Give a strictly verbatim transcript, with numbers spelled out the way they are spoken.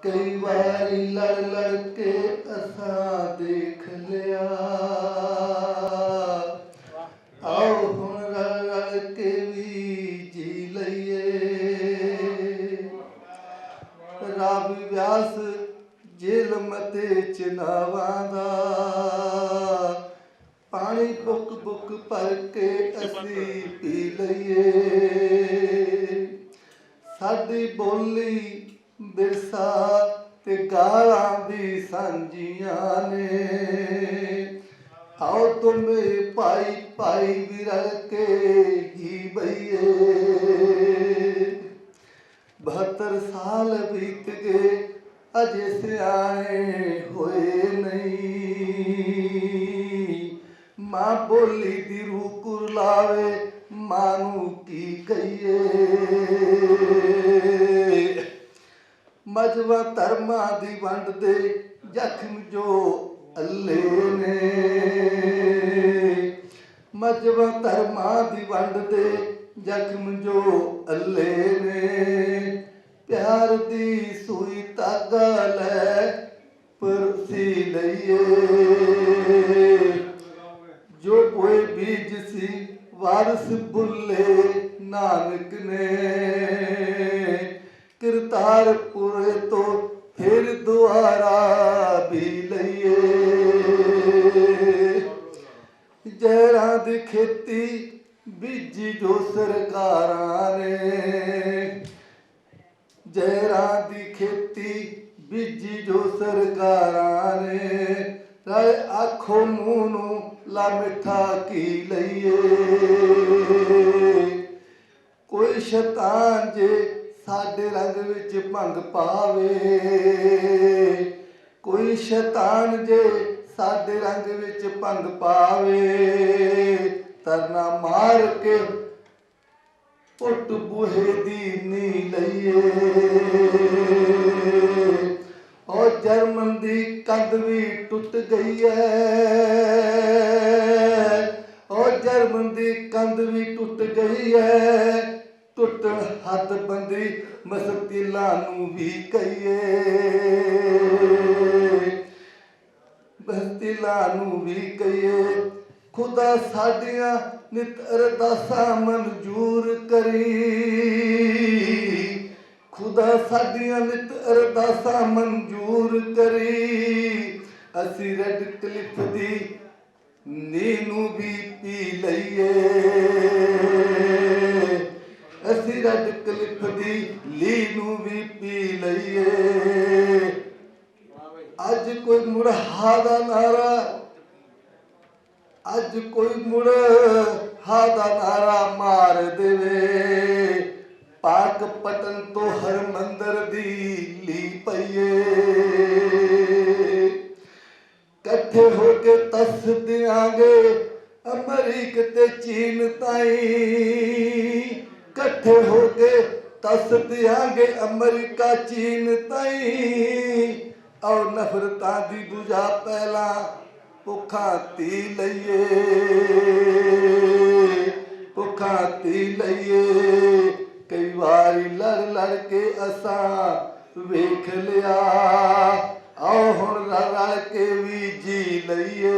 کئی واری لڑ لڑ کے اساں دیکھ لیا، آؤ ہن رل رل کے وی جی لئیے۔ راوی ویاس جھیلم تے چناواں دا پانی بک بک پر کے اسی پی لئیے۔ ساڈی بولی ورثہ تے گالاں بھی سانجیاں نے۔ آؤ تمے پائی پائی بھی رل کے ہی بئیے۔ بہتر سال بیت گئے، اجے سیانے ہوئے نہیں۔ ماں بولی دی روح کر لاوے، ماں نو کی کہیے۔ مجبا ترما دی ونڈ دے زخم جو اللہ نے، مجبا ترما دی ونڈ دے زخم جو اللہ نے، پیار دی سوئی تاگا لے پرسی لئیے۔ جو کوئی بیج سی وارث بھلے نانک نے، کرتار پورے تو پھر دوارا بھی لئیے۔ جہراں دی کھیتی بیجی جو سرکاراں نے، جہراں دی کھیتی بیجی جو سرکاراں نے، رائے آکھو منہ نوں لا مٹھا کی لئیے۔ کوئی شیطان جے ساڈے رنگ وچ بھنگ پاوے، کوئی شیطان جے ساڈے رنگ وچ بھنگ پاوے، ترنا مار کے پٹ بوہے دی نی لئیے۔ او جرمن دی کندھ وی ٹٹ گئی ہے، او جرمن دی کندھ وی ٹٹ گئی ہے، ٹٹن حد بندی مستیلاں نوں وی کہیے۔ بستیلاں نوں وی کہیے، خدا ساڈیاں نت ارداساں منظور کری، خدا ساڈیاں نت ارداساں منظور کری۔ اسی ریڈ کلف دی نی نوں وی پی لئیے، اسی ریڈ کلف دی لی نوں وی پی لئیے۔ اج کوئی مڑ ہا دا نعرہ، اج کوئی مڑ ہا دا نعرہ مار دیوے، پاک پٹن تو ہر مندر دی لی پئیے۔ کٹھے ہو کے تس دیاں گے امریک تے چین تائیں، کٹھے ہو کے تس دیاں گے امریکہ چین تائیں۔ او نفرتاں دی بجا پہلا پکھاں تی لئیے، پکھاں تی لئیے۔ کئی واری لڑ لڑ کے اساں ویکھ لیا، آؤ ہن رل رل کے وی جی لئیے۔